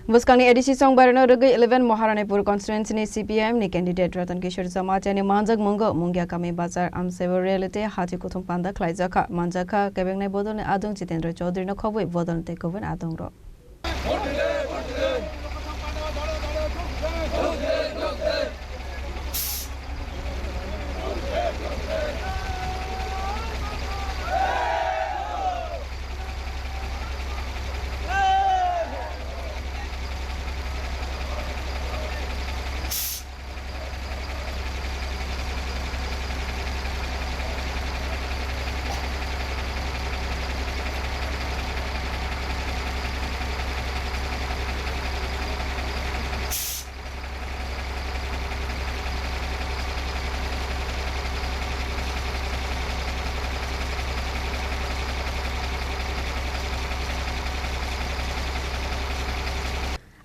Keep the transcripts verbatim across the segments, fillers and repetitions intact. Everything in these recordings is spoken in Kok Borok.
Bwskangni A D C chongbarino rwgwi eleven Maharanipur constituency ni C P I M ni candidate Ratan Kishore Jamatia ni manjak mungo Mungia Kami Bazar Amsebo rally tei hati kuthum panda khlaijakha. Manjakha kebengnai bodolni adung Jitendra Chaudhary no khobwi bodolni tei kubun adungrok.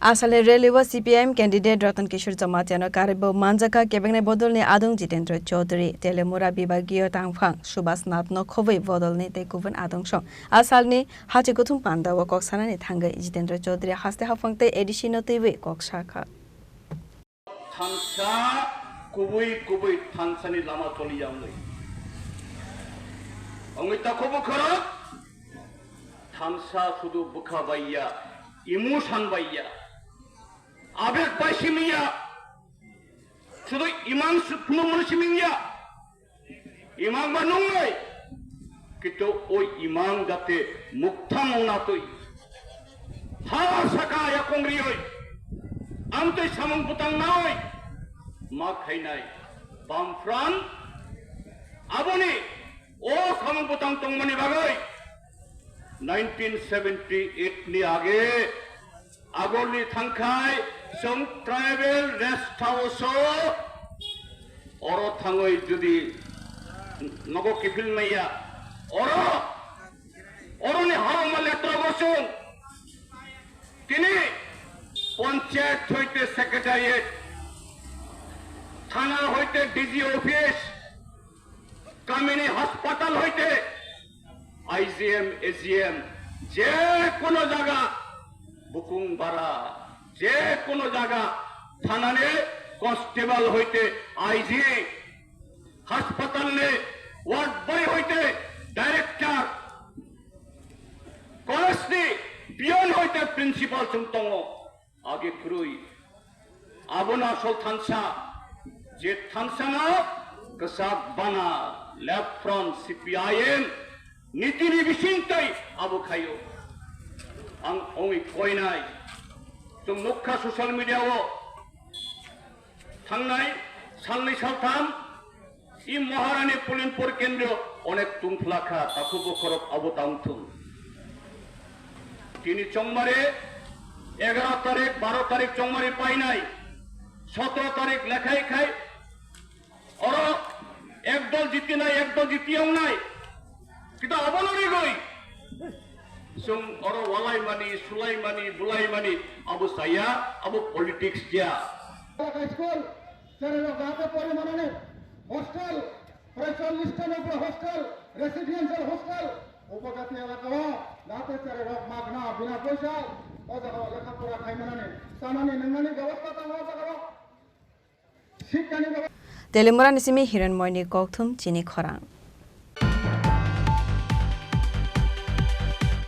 Asalni rally o C P I M candidate Ratan Kishore Jamatia no karwi bo manjakha kebengnai bodolni adung Jitendra Chaudhary, Telemura bibagiyo tangphang Subhas Nath no khobwi bodolni tei kubun adungsong. Asalni hati kuthum panda o kok sanani thangwi Jitendra Chaudhary haste haphang tei A D C no twiwi kok sakha. Thansa kubui kubui thansani lama choli ya wngwi. Wngwi takhubo khorok thansa sudu bwkha baiya, emotion baiya, abek bai simiya, sudu imang phunukmano simiya. Imang ba nungnai, kintu o imang jate mukthang wngna twi. Hala saka yakung rioi, amtwi samung bwtang naoi, ma khainai Bamfront, aboni o samung bwtang tongmani bagwi nineteen seventy eight ni age Agorni thangkhai chwng tribal rest house o, oro thangwi jodi nogo kiphil maya, oro, oroni harokma letra bo chwng tini panchayat hoite secretariat, thana hoite D G office, kamini hospital hoite I G M, A G M, je kono jaga, bukung bara, je kono jaga, thanani constable hoite I G, hospital ni ward boy hoite director, college ni peon hoite principal chwng tongo. Age kwrwi. Abono asol thansa. Je thansano kwchak bana, left front, C P I M, nitini bisingtwi abo khaio. Ang ongwi koinai. Chwng nukha social media o. Thangnai salnwi saltham i Maharani Pulinpur kendro onek tungphla kha, takhubo khorok abo tang thung. Tini chongmari egaro tarik, baro tarik chongmari painai, sotro tarik lekhai khai oro ek dol jitinai, ek dol jiti ongnai. Kita abono rigoi. Chwng oro walaimani, sulaimani, bulaimani, abo saya, abo politics ya. High school, chererok jahate pori manani hostel, prai chollish ta ni upore hostel, residential hostel, upojati elaka o jahate chererok magna bina poisa o jaga o lekha pora khai manani, chanani nwngnani bebosta tongo o jaga o. Sikkha ni bebosta. Telemura ni simi Hirenmoy ni kokthum chini khorang.